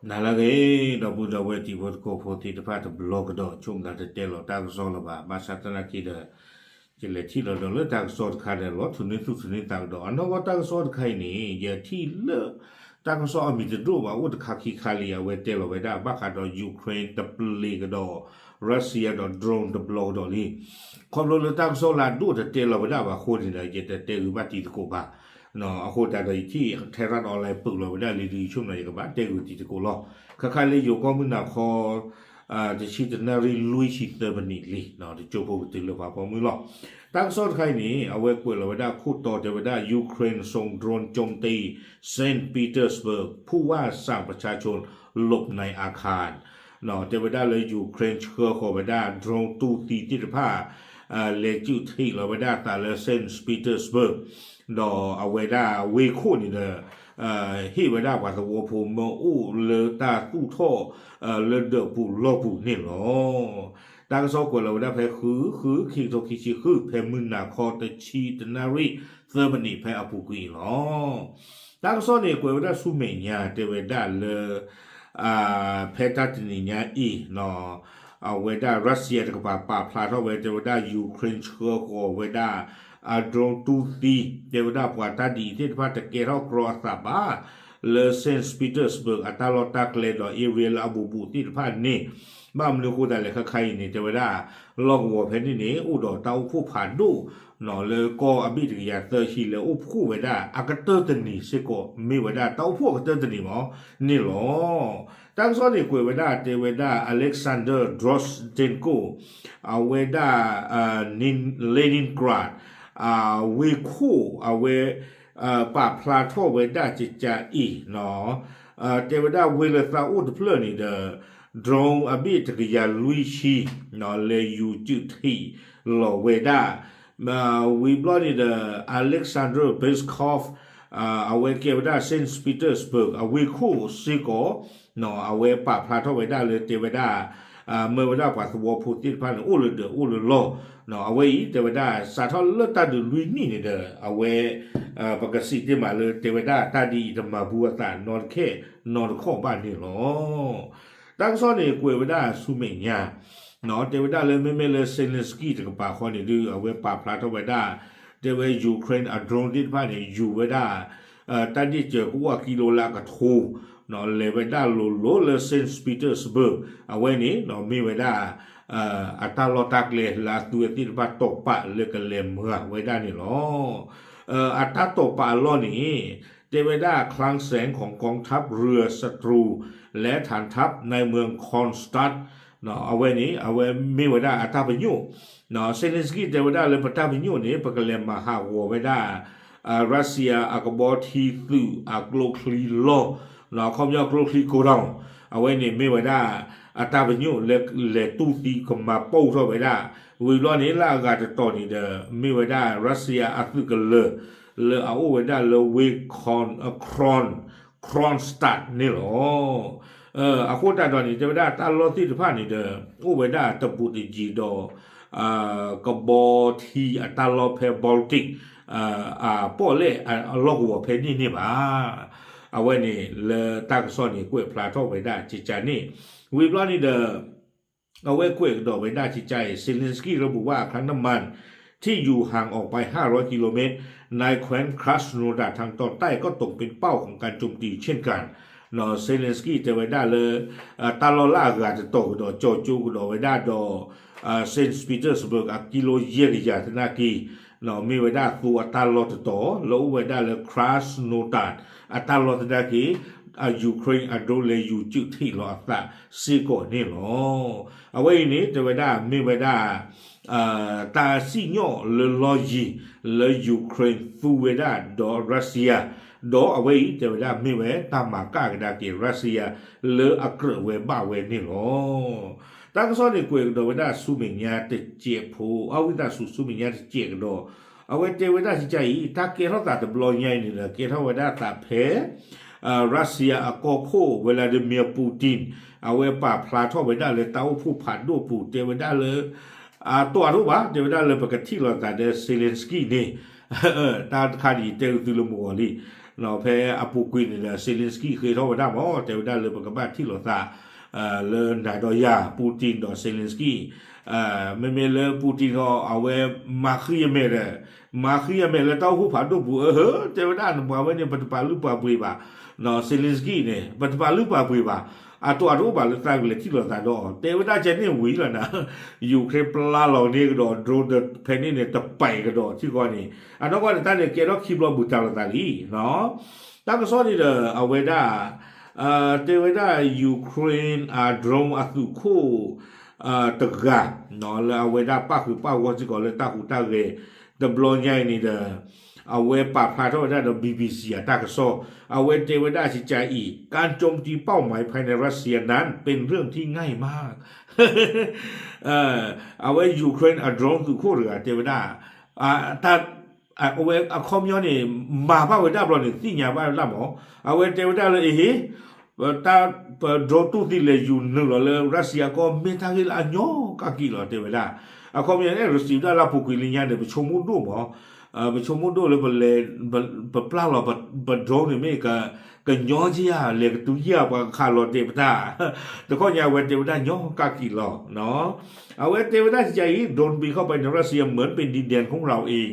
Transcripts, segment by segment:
နၤလၢအဂ့ၤ ဒီပုၢ်ဒီဝဲၢ်တံၤဖိသကိးဖိသ့ၣ်တဖၣ်တဘျီကဒီး ဆိကမိၣ်သးတတဲလီၤတၢ်ကစီၣ်လၢၤဘၣ်. ဘၣ်ဆၣ်သနာ်က့ဒီး ယလဲၤထံၣ်လီၤဒီးလၢတၢ်ကစီၣ်တခါဒီး လီၤထူၣ်န့ၢ်သူၣ်ထူၣ်န့ၢ်သးကဒီး အနီၢ်ကီၢ်တၢ်ကစီၣ်တခါအံၤန့ၣ် ယထံၣ်လၢ တၢ်ကစီၣ်အမံၤတဒိၣ်ဘၣ် အိၣ်တခါခံခါလံ အဝဲတဲလီၤဝဲဒၣ် ဘၣ်ဃးဒီး Ukraine တပျ့ၤကဒီး Russia ဒီး drone တဘျီကဒီးလံ. ခီဖျိလၢတၢ်ကစီၣ်လၢအဒိၣ်တတဲလီၤဝဲဒၣ်ဘၣ်အဃိန့ၣ်ဒီး ယတတဲဂုာ်ဘၣ်တံၤသကိးဘၣ်. အဃိသတးဒီးယထံၣ် Thairath Online ပာ်လီၤဝဲဒၣ်လံဒီး ယဆိကမိၣ်ယကဘၣ်တဲဂုာ် တံၤသကိးလီၤ. ခါခါလၢယိၤကီၢ်မုၢ်နၤခီ တဆံတနၣ်ရံၣ်လွံၢ်ဆံသၢမံးနံးလံ တကၠိဖိကတုၤလၢပှၤပိာ်မုၣ်လီၤ. တၢ်ကစီၣ်တခါအံၤန့ၣ် အဝဲကွဲးလီၤဝဲဒၣ်ခိၣ်တီတဲဝဲဒၣ် Ukraine ส่งโดรนโจมตี Saint Petersburg ผู้ว่าสั่งประชาชนหลบในอาคาร တဲဝဲဒၣ်လၢ Ukraine ဆှၢဃီၤဝဲဒၣ် drone တူၢ်သံသ့ၣ်တဖၣ် လဲၤစုးထံးလီၤဝဲဒၣ်အသးလၢ Saint Petersburg ဒီးအဝဲဒၣ်ဝ့ၢ်ခိၣ်န့ၣ်ဒီး ဟ့ၣ်ဝဲဒၣ်ပှၤသဝီဖိမၢအိၣ်လၢတၢ်သူၣ်ထီၣ် လၢဒၢးပူၤလီၢ်ပူၤန့ၣ်လီၤ. တၢ်ကစီၣ်ကွဲးလီၤဝဲဒၣ်ဖဲဃု ဃု ခံကထိခံဆံဃု ဖဲမုၢ်နၤခီတဆံတနၣ်ရံၣ်သၢမံးနံးဖဲအပူၤကွံာ်အံၤလီၤ. တၢ်ကစီၣ်န့ၣ် ကွဲးဝဲဒၣ်ဆူမဲာ်ညါ တဲဝဲဒၣ်လၢ ဖဲတၢ်တနံၤညါအံၤ အဝဲဒၣ် Russia တကပၤပာ်ဖျါထီၣ်ဝဲ တဲဝဲဒၣ် Ukraine ဆှၢဃီၤဝဲဒၣ် အ drone တူၢ်သံ တဲဝဲဒၣ်ပှၤတၢ်ဒ်အံၤသ့ၣ်တဖၣ်တကဲထီၣ်ကြီအသးဘၣ် လၢ Saint Petersburg အတၢ်လီၢ်တၢ်ကျဲဒီး area လၢအဘူးဘူးသ့ၣ်တဖၣ်န့ၣ် ဘၣ်မနုၤအဃိသတးလဲၣ် ခါခါအံၤန့ၣ် တဲဝဲဒၣ် လီၢ်ကဝီၤဖဲန့ၣ်န့ၣ် အိၣ်ဒီးတၢ်အိၣ်ဖှိၣ်ဖးဒိၣ် လၢကီၢ်အဘ့ၣ်တကယၤသၢဆံ လဲၤအိၣ်ဖှိၣ်ဝဲဒၣ် အကတၢၢ်တနံၤစ့ၢ်ကီး မ့ၢ်ဝဲဒၣ်တၢ်အိၣ်ဖှိၣ်အကတၢၢ်တနံၤမးန့ၣ်လီၤ. တၢ်ကစီၣ်န့ၣ်ကွဲးဝဲဒၣ် တဲဝဲဒၣ် Alexander Dovzhenko အဝဲဒၣ် Leningrad ဝ့ၢ်ခိၣ် အဝဲ ပာ်ဖျါထီၣ်ဝဲဒၣ်ကကးအံၤ တဲဝဲဒၣ်ဝ့ၢ်လၢသးအိၣ်တဖျၢၣ်န့ၣ်ဒီး drone အဘ့ၣ်တကယၤလွံၢ်ဆံ လဲၤယူၤစုးထံးလီၤဝဲဒၣ် ဝံၤဘျီန့ၣ်ဒီး Alexander Peskov အဝဲကဲဝဲဒၣ် Saint Petersburg အဝ့ၢ်ခိၣ်စ့ၢ်ကီး အဝဲပာ်ဖျါထီၣ်ဝဲဒၣ်လၢတဲဝဲဒၣ် မၢဝဲဒၣ်ပှၤသဝီဖိသ့ၣ်တဖၣ်န့ၣ် အိၣ်လၢဒၢးအိၣ်လၢလီၢ် အဝဲအံၤတဲဝဲဒၣ် စးထီၣ်လၢတၢ်ဒုးလွံၢ်နံၣ်န့ၣ်ဒီး အဝဲ ပကစံးတ့ၢ်မးလၢတဲဝဲဒၣ်တၢ်ဒ်အံၤတမၤဘူးအသးနီတခဲ နီတခီၣ်ဘၣ်န့ၣ်လီၤ. တၢ်ကစီၣ်န့ၣ်ကွဲးဝဲဒၣ်ဆူမဲာ်ညါ တဲဝဲဒၣ်လၢမ့မ့ၢ်လၢ Zelensky တကပၤဃီန့ၣ်ဒုး အဝဲပာ်ဖျါထီၣ်ဝဲဒၣ် တဲဝဲ Ukraine အ drone သ့ၣ်တဖၣ်န့ၣ် ယူၤဝဲဒၣ် တၢ်ဒ့ၣ်စၢၤကဝီၤကံလိလၢအကထိ လဲၤဝဲဒၣ်လိၤလိၤလၢ Saint Petersburg အဝဲန့ၣ် မ့ၢ်ဝဲဒၣ် အတၢ်လီၢ်တၢ်ကျဲလၢအသုဝဲသ့ၣ်တဖၣ်တီၢ်ပာ်လၢကလဲၤမၤဝဲဒၣ်န့ၣ်လီၤ. အတၢ်တီၢ်ပာ်အလီၢ်န့ၣ် တဲဝဲဒၣ် คลังแสงของกองทัพเรือศัตรู และฐานทัพในเมือง Kronstadt အဝဲန့ၣ် အဝဲမ့ၢ်ဝဲဒၣ်အတၢ်ပညိၣ် Zelensky တဲဝဲဒၣ်လၢပတၢ်ပညိၣ်န့ၣ် ပကလဲၤမၤဟးဂီၤဝဲဒၣ် Russia အကဘီထံသုးအကျိချံလီၢ် ခီပညီကျိချံကိးဒီး အဝဲန့ၣ်မ့ၢ်ဝဲဒၣ် အတၢ်ပညိၣ်လၢလဲၤတူၢ်သံကမၤပိၢ်ထီၣ်ဝဲဒၣ် ဝံၤဘျီန့ၣ်လၢအဂၤတတီၤန့ၣ်ဒီး မ့ၢ်ဝဲဒၣ် Russia အသုးကလၢၤ လၢအအိၣ်ဝဲဒၣ်လၢဝ့ၢ် Kron Kronstadt န့ၣ်လီၤ. အဃိသတးဒီးန့ၣ် တဲဝဲဒၣ်တၢ်လီၢ်သ့ၣ်တဖၣ်န့ၣ်ဒီး အိၣ်ဝဲဒၣ်တဘူးတယံၤဒီး ကဘီထံအတၢ်လီၢ်ဖဲ Baltic အပီၣ်လဲၣ်အလီၢ်ကဝီၤဖဲန့ၣ်န့ၣ်ဘၣ်. အဝဲန့ၣ်လၢတၢ်ကစီၣ်န့ၣ် ကွဲးဖျါထီၣ်ဝဲဒၣ်ကကးန့ၣ် ဝံၤဘျီန့ၣ်ဒီး အဝဲကွဲးကဒီးဝဲဒၣ်ကကးအံၤ Zelensky ระบุว่าอาคารน้ำมันที่อยู่ห่างออกไปห้าร้อยกิโลเมตรในแคว้น Krasnodar ทางตอนใต้ก็ตกเป็นเป้าของการโจมตีเช่นกัน Zelensky တဲဝဲဒၣ်လၢ တၢ်လီၢ်လၢအဂၤတတီၤကဒီး ကၠီကၠိကဒီးဝဲဒၣ်ဒီး Saint Petersburg အကံလိယဲၢ်ကယၤသနာ်က့ မ့ၢ်ဝဲဒၣ်သိအတၢ်လီၢ်တတီၤ လၢအိၣ်ဝဲဒၣ်လၢ Krasnodar အတၢ်လီၢ်သနာ်က့ အ Ukraine အ drone လဲၤယူၤစုးထံးလီၤအသးစ့ၢ်ကီးန့ၣ်လီၤ. အဝဲအံၤန့ၣ် တဲဝဲဒၣ်မ့ၢ်ဝဲဒၣ် တၢ်စံၣ်ညီၣ်လၢလီၢ်ယံၤလၢ Ukraine သူဝဲဒၣ်ဒီး Russia ဒီးအဝဲအံၤ တဲဝဲဒၣ်မ့ၢ်ဝဲတၢ်မၤကၣ်ကဒါက့ၤ Russia လၢအကြၢးဝဲဘၣ်ဝဲန့ၣ်လီၤ. တၢ်ကစီၣ်န့ၣ်ကွဲးကဒီးဝဲဒၣ်ဆူမဲာ်ညါတစဲးဖိ အဝံသးစူၤဆူမဲာ်ညါတစဲးကဒီး အဝဲတဲဝဲဒၣ်ကကးအံၤ တၢ်ကဲထီၣ်သးတဘျီညါအံၤန့ၣ်ဒီး ကဲထီၣ်ဝဲဒၣ်သးဖဲ Russia အကီၢ်ခိၣ် Vladimir Putin အဝဲပာ်ဖျါထီၣ်ဝဲဒၣ်လၢတၢ်အိၣ်ဖှိၣ်ဖးဒိၣ်ပူၤ တဲဝဲဒၣ်လၢ အတီၢ်အဒိၣ်ဘၣ် တဲဝဲဒၣ်လၢပကထံၣ်လိာ်သးဒီး Zelensky န့ၣ် တၢ်တခါန့ၣ် ယတဲကသုလၢမုၢ်ဂီၤလံ ဖဲအပူၤကွံာ်န့ၣ်ဒီး Zelensky ဃ့ထီၣ်ဝဲဒၣ်မ့ၢ် တဲဝဲဒၣ်လၢပကဘၣ်ထံၣ်လိာ်သး လၢနၤဒီးယၤ Putin ဒီး Zelensky မ့မ့ၢ်လၢ Putin ဒီး အဝဲမၤဃံအမဲာ်ဒီး မၤဃံအမဲာ်လၢတၢ်အိၣ်ဖှိၣ်ဖးဒိၣ်ပူၤ အဟၢ တဲဝဲဒၣ်နပှၤဝဲန့ၣ် ပတပာ်လုၢ်ပာ်ပှ့ၤဘၣ် Zelensky န့ၣ် ပတပာ်လုၢ်ပာ်ပှ့ၤဘၣ် အတိၢ်အတအိၣ်ဘၣ်လၢသးကလဲၤထံၣ်လိာ်သးဒီး တဲဝဲဒၣ်ကဲန့ၣ်ဝံၤလီၤနၤ Ukraine ပျၢ်လီၤန့ၢ်ကဒီး drone ဖဲန့ၣ်န့ၣ် တပာ်ကဒီးထံဃီန့ၣ် အနီၢ်ကီၢ်န့ၣ် တၢ်န့ၣ်ကဲထီၣ်ခံဘျီဘူးတံၢ်လိာ်သးလံ တၢ်ကစီၣ်န့ၣ်ဒီး အဝဲဒၣ် တဲဝဲဒၣ် Ukraine အ drone အသုးခိၣ် တဂၤ လၢအဝဲဒၣ်ပၣ်ဃုာ်ပၣ်ဂီၢ်စ့ၢ်ကီးလၢတၢ်ဟူးတၢ်ဂဲၤ တဘျီညါအံၤန့ၣ်ဒီး အဝဲပာ်ဖျါထီၣ်ဝဲဒၣ်ဒီး BBC အတၢ်ကစီၣ် အဝဲတဲဝဲဒၣ်စကံအံၤ การโจมตีเป้าหมายภายในรัสเซียนั้นเป็นเรื่องที่ง่ายมาก အဝဲ Ukraine အ drone သုးခိၣ်တဂၤတဲဝဲဒၣ် အဝဲအခီပညီန့ၣ် မၤဘၣ်ဝဲဒၣ်ဘျီန့ၣ် သ့ၣ်ညါဘၣ်ဝဲဒၣ်မး အဝဲတဲဝဲဒၣ်လၢအဟ့ တၢ်ပ drone တူၢ်သံလဲၤယူၤနုာ်လီၤလၢ Russia အကီၢ် မ့ၢ်တၢ်ဂ့ၢ်လၢအညီကၣ်ကံလီၤ တဲဝဲဒၣ် အခီပညီန့ၣ် ရစံးဝဲဒၣ်လၢအပူၤကွံာ်လၢညါဒီး ပဆိကမိၣ်ဒိၣ်မး ပဆိကမိၣ်ဒိၣ်လၢပလဲၤ ပပျၢ်လီၤ ပ drone န့ၣ်မ့ၢ် ကညီက့ဧါ လဲၤကတုၤယဲၢ် ပှၤကခးလီၤတဲာ်ပတၢ် တခီညါအဝဲတဲဝဲဒၣ်ညီကၣ်ကံလီၤ အဝဲတဲဝဲဒၣ်စကံအံၤ โดรนบินเข้าไปในรัสเซียเหมือนเป็นดินแดนของเราเอง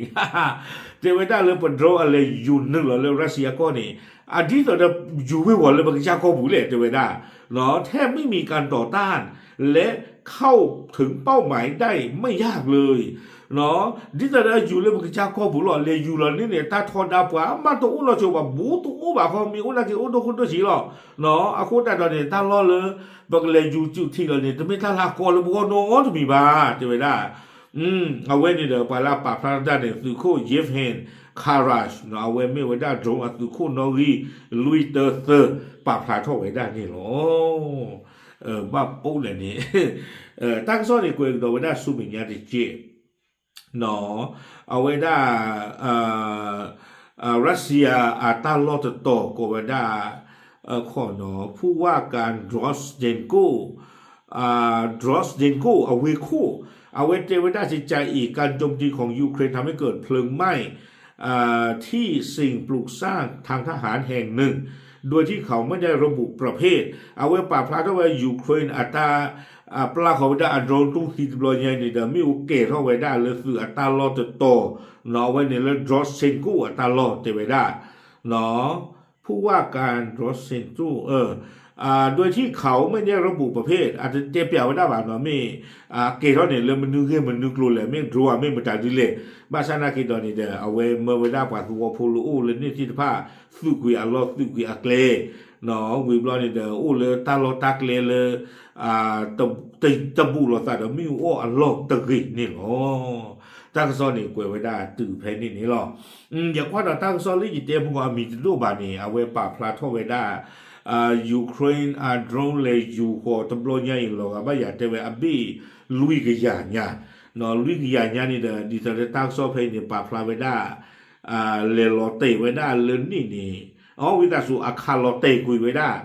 တဲဝဲဒၣ်လၢပ drone အလဲၤယူၤနုာ်လီၤလၢ Russia အကီၢ်န့ၣ် အဒ်သိးဒီးယူၤဝ့ၤဝီၤလၢပကစၢ်ကီၢ်ပူၤလဲၣ် တဲဝဲဒၣ် แทบไม่มีการต่อต้านและเข้าถึงเป้าหมายได้ไม่ยากเลย ဒ်သိးဒီးယူၤလၢပကစၢ်ကီၢ်ပူၤလီၤ လဲၤယူၤလီၤန့ၣ်န့ၣ် တၢ်ထီဒါပှၤမးတအိၣ်လီၤဆိဘၣ် ဘူးတအိၣ်ဘၣ်ခီ မ့ၢ်အိၣ်နာ်က့ၤအိၣ်ဒိၣ်ခိၣ်ဒိၣ်ဆံးလီၤ အဃိသတးဒီးန့ၣ် တၢ်လီၢ်လၢ ပကလဲၤယူၤစုးထံးလီၤန့ၣ် တမ့ၢ်တၢ်လၢအကီလၢပဂီၢ်နီတမံၤဘၣ် တဲဝဲဒၣ် အဝဲန့ၣ်ဒီး ပှၤလၢအပာ်ဖျါတၢ်န့ၣ် သုးခိၣ် Yevhen Karash အဝဲမ့ၢ်ဝဲဒၣ် drone အသုးခိၣ်နီၣ်ဂံၢ် လွံၢ်တၢသၢ ပာ်ဖျါထီၣ်ဝဲဒၣ်န့ၣ်လီၤ ဘၣ်ပိာ်လဲၣ်န့ၣ် တၢ်ကစီၣ်န့ၣ် ကွဲးကဒီးဝဲဒၣ်ဆူမဲာ်ညါတက့ၢ် အဝဲဒၣ် Russia အတၢ်လီၢ်တတီၤကိးဝဲဒၣ် ခီနီၤ ဖူဝၣ်ကၣ် Drozhchenko Drozhchenko အဝ့ၢ်ခိၣ် အဝဲတဲဝဲဒၣ်စကံအံၤ การโจมตีของยูเครนทำให้เกิดเพลิงไหม้ที่สิ่งปลูกสร้างทางทหารแห่งหนึ่งโดยที่เขาไม่ได้ระบุประเภท အဝဲပာ်ဖျါထီၣ်ဝဲ Ukraine အတၢ် ပျၢ်ဃီၤဝဲဒၣ်အ drone တူၢ်သံတဘျီညါန့ၣ်ဒီး မ့ၣ်အူကဲၤထီၣ်ဝဲဒၣ်လၢသုးအတၢ်လီၢ်တတီၤ အဝဲန့ၣ်လၢ Drozhchenko အတၢ်လီၢ်တဲဝဲဒၣ် ဖူဝၣ်ကၣ် Drozhchenko ဒွဲထံၣ်ခးအိၣ်မ့ၢ်ဒဲးရပူၤပဖ့ၣ် အတတဲပျးဝဲဒၣ်ဘၣ်နီၤ မ့ၢ်ကဲၤထီၣ်န့ၣ် လၢမနုၤဂ့ၢ်မနုၤကျိၤလဲၣ် မ့ၢ် drone မ့ၢ်မတၤဒ်လဲၣ် ဘၣ်ဆၣ်နာ်က့ၤဒီးန့ၣ်ဒီး အဝဲမၢဝဲဒၣ်ပှၤသဝီဖိလၢအိၣ်လၢန့ၣ်သ့ၣ်တဖၣ် သုးကွံာ်အလီၢ်သုးကွံာ်အကျဲ ဝံၤဘျီန့ၣ်ဒီး အိၣ်လၢတၢ်လီၢ်တၢ်ကျဲလၢ တဘူးလိာ်သးဒီးမ့ၣ်အူအီၣ်အလီၢ်တဂ့ၤန့ၣ်လီၤ. တၢ်ကစီၣ်န့ၣ်ကွဲးဝဲဒၣ်တုၤဖဲန့ၣ်န့ၣ်လီၤ. ယကွၢ်ဒီးတၢ်ကစီၣ်လၢယတဲမုၢ်ဂီၤအမံၤတဒိၣ်ဘၣ်န့ၣ် အဝဲပာ်ဖျါထီၣ်ဝဲဒၣ် Ukraine အ drone လဲၤယူၤဃီၤတဘျီညါအံၤလီၤဂာ်ဘၣ်ယၤတဲဝဲအဘ့ၣ်လွံၢ်ကယၤညါ, လွံၢ်ကယၤညါန့ၣ်ဒီး ဒ်သိးလၢတၢ်ကစီၣ်ဖဲအံၤန့ၣ် ပာ်ဖျါဝဲဒၣ် လဲၤလီၤတဲာ်ဝဲဒၣ်လၢန့ၣ်န့ၣ် အဝံသးစူၤအခးလီၤတဲာ်ကွံာ်ဝဲဒၣ်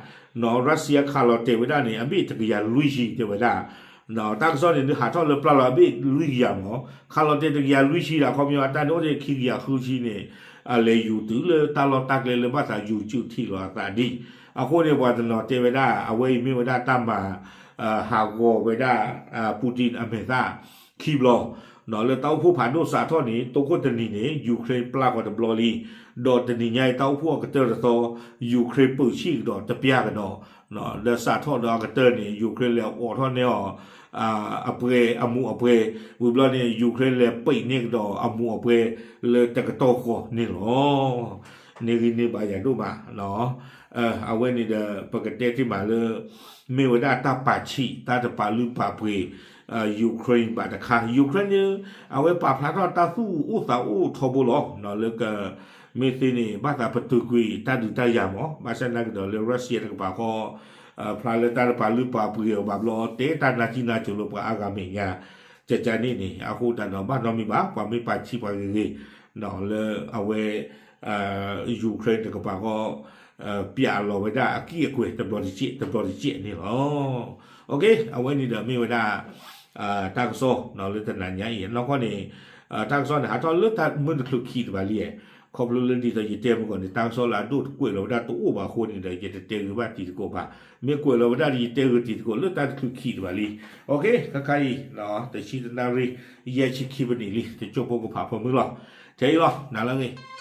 Russia ခးလီၤတဲာ်ဝဲဒၣ်န့ၣ် အဘ့ၣ်တကယၤလွံၢ်ဆံတဲဝဲဒၣ်, တၢ်ကစီၣ်န့ၣ် ဒုးဟးထီၣ်လၢပျၢ်လီၤအဘ့ၣ်လွံၢ်ကယၤမး, ခးလီၤတဲာ်တကယၤလွံၢ်ဆံဒီး အခီပညီအတၢ်န့ၣ်အိၣ်ထဲခံကယၤဃုဆံန့ၣ် အလဲၤယူၤတုၤလၢတၢ်လီၢ်တၢ်ကျဲလၢဘၣ်သးယူၤစုးထံၣ်လီၤအသးဒ်, အဃိန့ၣ် ပှၤတနီၤတဲဝဲဒၣ် အဝဲအံၤမ့ၢ်ဝဲဒၣ်တၢ်မၤ ဟးဂီၤဝဲဒၣ် Putin အမဲာ်သၣ် ခံဘျီ, လၢတၢ်အိၣ်ဖှိၣ်ဖးဒိၣ်စးထီၣ်န့ၣ် တိခိၣ်တနံၤန့ၣ် Ukraine ပျၢ်ဃီၤတဘျီလံ, ဒီးတနံၤညါအံၤ တၢ်အိၣ်ဖှိၣ်အကတၢၢ်တသီ Ukraine ပၢၢ်ဆံၣ်ကဒီးတပျၢ်ကဒီး, ဒီးစးထီၣ်ဒီးအကတၢၢ်န့ၣ် Ukraine လဲၤအိးထီၣ်န့ၢ်အီၤ အပှဲၤအမူးအပှဲၤ, ဝံၤဘျီန့ၣ် Ukraine လဲၤပံးန့ၢ်ကဒီးအမူးအပှဲၤလၢတကတီၢ်ဃီန့ၣ်လီၤ. န့ၢ်ဂံၢ်န့ၢ်ဘါယၤဒိၣ်မး အဝဲန့ၣ်ဒီး ပကတဲတ့ၢ်မးလၢ မ့ၢ်ဝဲဒၣ်တၢ်ပာ်ဆံး တၢ်တပာ်လုၢ်ပာ်ပှ့ၤ Ukraine ဘၣ်တခါ Ukraine န့ၣ် အဝဲပာ်ဖျါထီၣ်တၢ်သူၣ်အိၣ်သးအိၣ်ထီဘိလီၤ လၢက မ့ၢ်သ့န့ၣ် ဘၣ်သးပတုာ်ကွံာ်တၢ်ဒုးတၢ်ယၤမး ဘၣ်ဆၣ်နာ်က့ၤဒီးလၢ Russia တကပၤဃီ ဖျါလၢတၢ်တပာ်လုၢ်ပာ်ပှ့ၤအီၤဘၣ်ဘျီ တဲတၢ်နါကံနါစိၤလၢပှၤအါဂၤမဲာ်ညါ ကကန့ၣ်န့ၣ် အဃိသတးဒီးဘၣ်နီတမံၤဘၣ် ပှၤမ့ၢ်ပာ်ဆံးပှၤဂ့ၤဂ့ၤ လၢအဝဲ Ukraine တကပၤဃီ ပျးလီၤဝဲဒၣ်အကံၢ်အကွဲၤတဘျီတစဲး တဘျီတစဲးန့ၣ်လီၤ. အဝဲန့ၣ်ဒီးမ့ၢ်ဝဲဒၣ် တၢ်ကစီၣ်လၢတနၤညါအံၤ နီၢ်ကီၢ်န့ၣ် တၢ်ကစီၣ်န့ၣ် ဟးထီၣ်လၢတၢ်မုၢ်တချုးခံတဘၣ်လံဧါ ခီဖျိလၢဒ်သိးယတဲမုၢ်ဂီၤန့ၣ် တၢ်ကစီၣ်လၢအဒိၣ်တကွဲးလီၤဝဲဒၣ်တအိၣ်ဘၣ်အဃိန့ၣ်ဒီး ယတတဲဂ့ၤဘၣ်တံၤသကိးဘၣ်. မ့ၢ်ကွဲးလီၤဝဲဒၣ်ဒီး ယတဲဂ့ၤတံၤသကိးလၢတၢ်တချုးခံးတဘၣ်လံ. ခါအံၤ တဆံတနၣ်ရံၣ် ယဲၢ်ဆံခံပနံးလံ တကၠိဖိကဖးဖၢမုၢ်လီၤ. ထဲအံၤလီၤ နၤလၢအဂ့ၤ